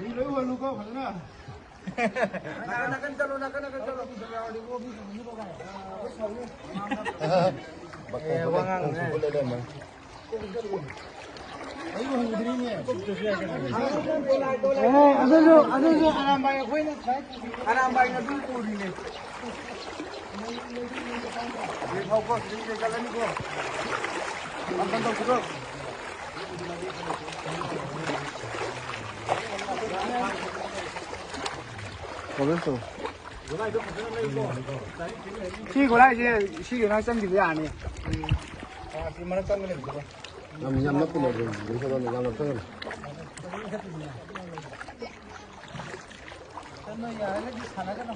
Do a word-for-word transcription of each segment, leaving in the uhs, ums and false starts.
ꯃꯤ ꯂꯣꯏ ꯎꯍꯜꯂꯨꯀꯣ ꯐꯖꯅ꯫ ꯅꯥꯀꯟ ꯅꯥꯀꯟ ꯆꯠꯂꯣ, ꯅꯥꯀꯟ ꯅꯥꯀꯟ ꯆꯠꯂꯣ꯫ ꯑꯩ ꯎꯍꯟꯗ꯭ꯔꯤꯅꯦ꯫ ꯑꯦ, ꯑꯗꯨꯁꯨ, ꯑꯗꯨꯁꯨ ꯑꯔꯥꯝꯕꯥꯏ ꯑꯩꯈꯣꯏꯅ ꯁꯥꯏ꯫ ꯑꯔꯥꯝꯕꯥꯏꯅ ꯑꯗꯨꯝ ꯄꯨꯔꯤꯅꯦ꯫ ꯌꯦꯡꯍꯧꯀꯣ, ꯁꯤꯗꯩꯗ ꯆꯠꯂꯅꯤꯀꯣ꯫ ꯅꯥꯀꯟ ꯇꯧꯁꯤꯀꯣ꯫ ꯁꯤ ꯒꯣꯂꯥꯏꯁꯦ ꯁꯤꯒꯤ ꯃꯅꯥꯛ ꯆꯪꯈꯤꯕ ꯌꯥꯔꯅꯤ꯫ ꯁꯤ ꯃꯔꯛ ꯆꯪꯕ ꯂꯩꯕꯗꯨꯀꯣ꯫ ꯌꯥꯝ, ꯌꯥꯝ ꯅꯞꯄ ꯂꯩꯕ, ꯌꯥꯝ ꯅꯞꯁꯟꯒꯅꯨ꯫ ꯆꯠꯂꯣ, ꯌꯥꯔꯒꯗꯤ ꯁꯥꯟꯅꯒꯅꯨ꯫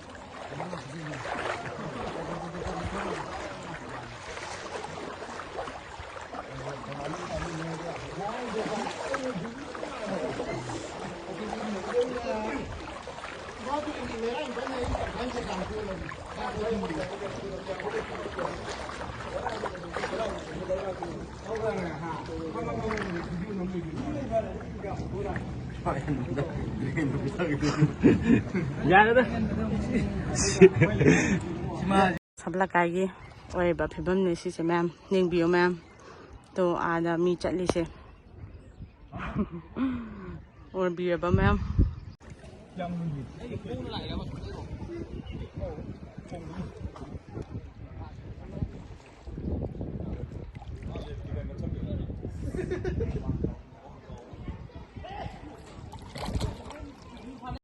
ꯌꯥꯔꯦꯗ꯫ ꯁꯝꯂꯀꯥꯏꯒꯤ ꯑꯣꯏꯔꯤꯕ ꯐꯤꯕꯝꯅꯦ ꯁꯤꯁꯦ, ꯃꯌꯥꯝ ꯌꯦꯡꯕꯤꯌꯨ, ꯃꯌꯥꯝ꯫ ꯇꯣ, ꯑꯥꯗ ꯃꯤ ꯆꯠꯂꯤꯁꯦ꯫ ꯑꯣꯏꯕꯤꯔꯕ, ꯃꯌꯥꯝ?